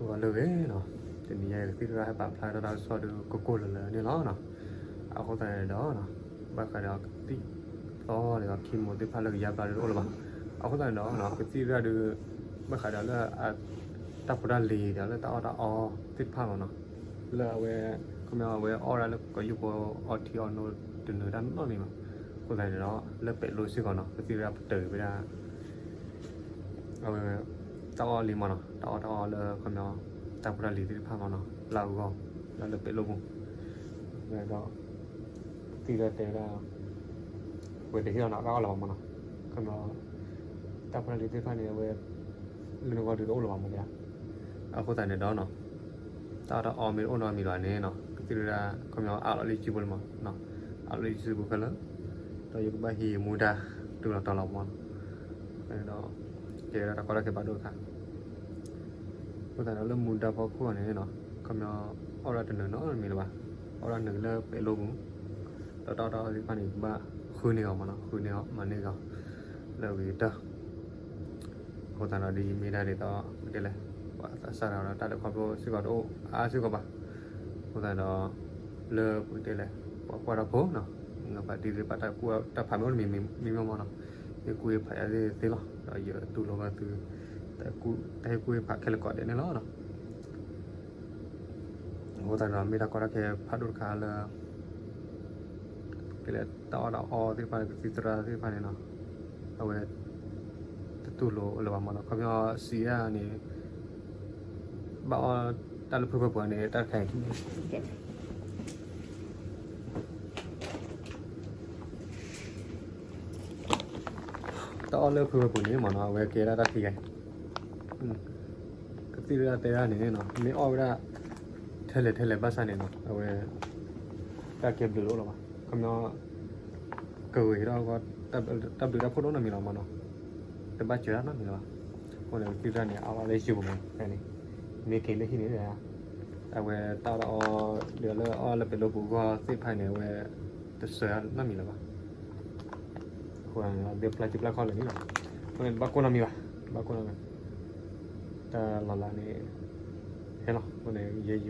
ဂီၤလၢအဂ့ၤနီၤ, တနံၤညါအံၤ ကသံၣ်သရၣ်ဟဲပာ်ဖျါထီၣ်တၢ်ကစီၣ်ဒုး ကိၢ်ကိၢ်လၢၤလၢၤန့ၣ်လီၤနီၤ. အဃိသတးန့ၣ်ဒီး ဘၣ်ဃးဒီးကသံၣ်သီဒီး ခံမိၢ်သ့ၣ်တဖၣ်လၢကယါဘျါဒုးတအိၣ်လၢၤဘၣ်. အဃိသတးန့ၣ်ဒီး ကသံၣ်သရၣ်ဒုး ဘၣ်ဃးဒီးလၢ တၢ်ဖိတၢ်လံၤဒီး လၢတၢ်အီၣ်တၢ်အီသ့ၣ်တဖၣ်လီၤနီၤ. လၢအဝဲ ခီပညီအဝဲအီၣ်ဒၣ်လၢကယူၢ်ဖိအီထံအီနိတနၢၤတၢ်နီတမံၤဘၣ်. အဃိသတးန့ၣ်ဒီး လၢပဲၤလိစ့ၢ်ကီးနီၤ ကသံၣ်သရၣ်ပတုာ်ဝဲဒၣ် အဝဲ တၢ်အီၣ်လံမးနီၤ, တၢ်အီၣ်တၢ်အီလၢခီပညီ တၢ်ဖိတၢ်လံၤသ့ၣ်တဖၣ်မးနီၤ လၢအဂီၢ် လၢပဲၤလိပူၤ. ဒီး ကသံၣ်သရၣ်တဲဝဲဒၣ် ဝဲတဟ့ၣ်လီၤနီၤ တၢ်အီၣ်လၢၤဘၣ်မးနီၤ. ခီပညီ တၢ်ဖိတၢ်လံၤသ့ၣ်တဖၣ်န့ၣ် အဝဲ လၢနဂီၢ်ဒုးတအိၣ်လၢၤဘၣ်မးဒ်ဧါ. အဃိသတးန့ၣ်ဒီးနီၤ တၢ်အီၣ်တၢ်အီမ့ၢ်တအိၣ်နီတမံၤဘၣ်န့ၣ်နီၤ ကသံၣ်သရၣ် ခီပညီအးလီၤလၢယစုပူၤလၢမးနီၤ, အးလီၤလၢယစုပူၤခဲလၢာ်, ဒီးယကဘၣ်ဟံးယမူဒါ တုၤလီၤတီၤလီၤမးနီၤ. ဒီး ကဲဝဲဒၣ်တၢ်ကီတၢ်ခဲဖးဒိၣ်တခါ အဃိသတးဒီးလၢမူဒါဖီခိၣ်န့ၣ်နီၤ ခီပညီ အီၣ်ဒၣ်တနၢၤနီတမံၤလၢၤဘၣ်, အီၣ်ဒၣ်နုာ်လၢပဲၤလိပူၤ, ဒီးတၢ်အီၣ်တၢ်အီသ့ၣ်တဖၣ်န့ၣ် ကဘၣ်ဃုန့ၢ်အီၤမးနီၤ, ဃုန့ၢ်အီၤ မၤန့ၢ်အီၤ လၢအဂ့ၤကတၢၢ်. အဃိသတးဒီးဒ်ယမ့ၢ်ဒၣ်ဒ်သိး ပတဲလဲၣ် ပှၤသးစၢ်ဒီးတၢ်လဲၤခီဖျိစ့ၢ်ကီးတအိၣ်အါစ့ၢ်ကီးဘၣ်. အဃိသတးဒီး လၢပတဲလဲၣ် ပှၤကွၢ်တၢ်ဖိနီၤ ငါပာ်တံၢ်သ့ၣ်တဖၣ်တၢ်ကူၣ်တၢ်ဖးမ့ၢ်အိၣ်တမံၤမံၤမးနီၤ ဟ့ၣ်ကူၣ်ဟ့ၣ်ဖးယၤသ့ၣ်သ့လီၤ. ဒီးယတူၢ်လိာ်ဘၣ်သု တၢ်ဟ့ၣ်ကူၣ်ဟ့ၣ်ဖးခဲလၢာ်ကိးဒဲးန့ၣ်လီၤ. အဃိသတးဒီးမ့ၢ်တၢ်ကီတၢ်ခဲဖးဒိၣ်တခါလၢ ကလဲၤတၢ်အီၣ်တၢ်အီသ့ၣ်တဖၣ် ကသံၣ်သရၣ်သ့ၣ်တဖၣ်န့ၣ်နီၤ အဝဲ တတူၢ်လိာ်လၢၤဘၣ်မးနီၤ. ခီပညီစံးဒၣ်န့ၣ် ဘၣ်အီၣ်တၢ်လၢဖုဖၢပူၤန့ၣ် တၢ်တခါအံၤ တၢ်အီၣ်လၢဖုဖၢပူၤန့ၣ်မးနီၤ အဝဲကဲဒၣ်တၢ်ခံဂၤ ကသံၣ်သရၣ်တဲဒၣ်န့ၣ်နီၤ မ့ၢ်အီၣ်ဝဲဒၣ် ထဲလဲၣ်ထဲလဲၣ်ဘၣ်ဆၣ်န့ၣ်နီၤ အဝဲ တၢ်ကဲဘျုးတအိၣ်လၢၤဘၣ်. ခီပညီ ကဂ့ၤထီၣ်အဂီၢ် တၢ်ဘျုးတၢ်ဖှိၣ်တအိၣ်နီတမံၤလီၤမးနီၤ တဘၣ်စၢၤတၢ်နီတမံၤလၢၤဘၣ်. အဃိန့ၣ် ကသံၣ်သရၣ်န့ၣ် အါလီၤလၢယစုပူၤမးန့ၣ် မ့ၢ်က့ၤလၢဟံၣ်န့ၣ် အဝဲတၢ်အီၣ်တၢ်အီ ဒီးလၢအီၣ်လၢပဲၤလိပူၤအဂီၢ်သ့ၣ်တဖၣ်န့ၣ် အဝဲ တစၢၤနီတမံၤလၢၤဘၣ်. အဃိန့ၣ် ဒ်ပျၢ်စုပျၢ်ခီၣ်လၢာ်န့ၣ်လီၤ. အဃိန့ၣ် တဘၣ်ကိၢ်နီတမံၤဘၣ်,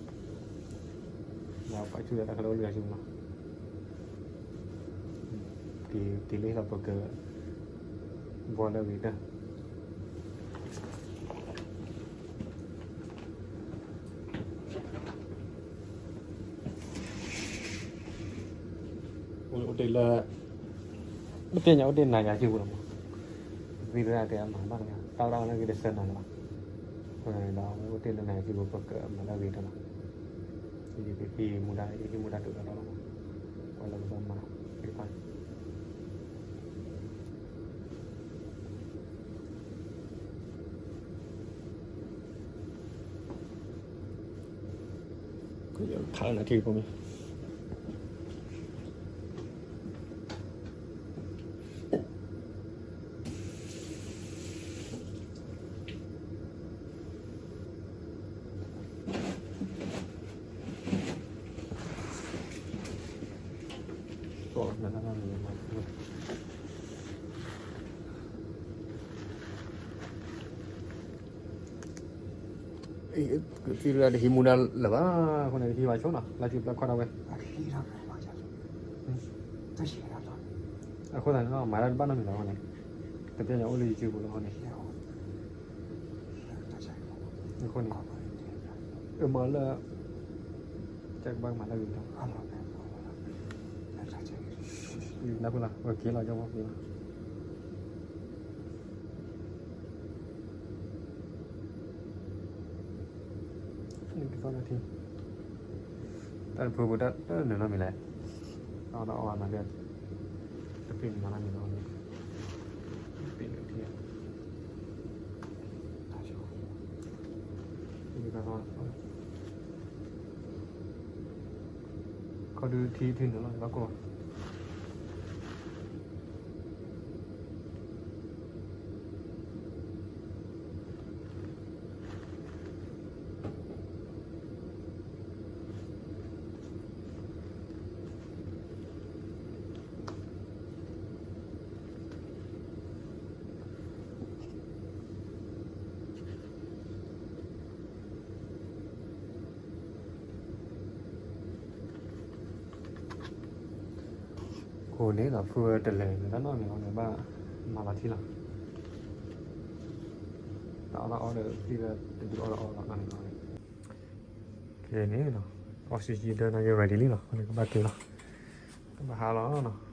တဘၣ်ကိၢ်နီတမံၤ, တၢ်လီၤလးန့ၣ် ဟဲလီၤ. အဃိန့ၣ် ယဲယကဂုာ်ကျဲးစၢးလၢအဂ့ၤကတၢၢ်လီၤ. ဒီးပာ်ဆူၣ်ဒီးတၢ်ကရၢလၢအစုပူၤလီၤ. က့ၤလၢဟံၣ်လီၤပက ဘှီလၢအဂ့ၤကတၢၢ် အိၣ်တ့ၢ်လၢ ပသ့ၣ်ညါအိၣ်တ့ၢ်နၤယၤစုပူၤလီၤမး, သံၣ်သရၣ်တဲအမၤဘၣ်တဂ့ၤ တၢ်အီၣ်တၢ်အီလၢအဂ့ၤတစၢၤနီၤလၢၤဘၣ်. အဃိန့ၣ်ဒီး အိၣ်တ့ၢ်လၢနၤယၤစုပူၤ ပကမၤလၢအဂ့ၤကတၢၢ်လီၤ. ယကဟံးမူဒါ ယဟံးမူဒါတုၤလီၤတီၤလီၤမး, ပှၤလၢပဘၣ်မၤ သ့ၣ်တဖၣ် ခးနထံဖိမ့ၢ် သံၣ်သရၣ်တဟံးမူဒါလၢၤဘၣ်, အဃိန့ၣ် ဟံးဘၣ်ဆိနီၤ လၢစုပျၢ်ခီၣ်ဒၣ်ဝဲ, အဃိသတးန့ၣ် မၤတၢ်တဘၣ်နီတမံၤလီၤအဃိန့ၣ်, တပျဲၢ်ညါအိၣ်လၢယစုပူၤလီၤအဃိန့ၣ်, အဃိန့ၣ် အမၤလၢ ကဘၣ်မၤလၢဂ့ၤလီၤ, နၢ်ပၢၢ်လီၤ က့ၤလီၤ ကၠီဖိက့ၤလီၤ. နကသီနထံ, တၢ်တဖုဖိတၢ်တနၢၤနီတမံၤလဲၣ်, တၢ်အီၣ်တၢ်အီမၤလၢ တပ့ၢ်နုာ်နီတမံၤလီၤ, တပ့ၢ်နုာ်ထံ, ခီဒုးထံထံနုာ်လီၤ ဘၣ်ကိၢ်ဘၣ်. အိၣ်န့ၣ်ဒီး ဖုတလဲၤလၢတၢ်နီၣ်န့ၣ် အီၤန့ၣ်ဘၣ်မၤလီၤထံလီၤ. တၢ်အီၣ်တၢ်အီဒီး သံလၢတဒုးအီၣ်တၢ်အီလီၤနီၣ်န့ၣ်လီၤ. ကဲန့ၣ်နီၤ, အီစံယံဒၢန့ၣ် ready လံလီၤ. အီၤန့ၣ်ကဘၣ်က့ၤလီၤ. ကဘၣ်ဟးလီၤနီၤ.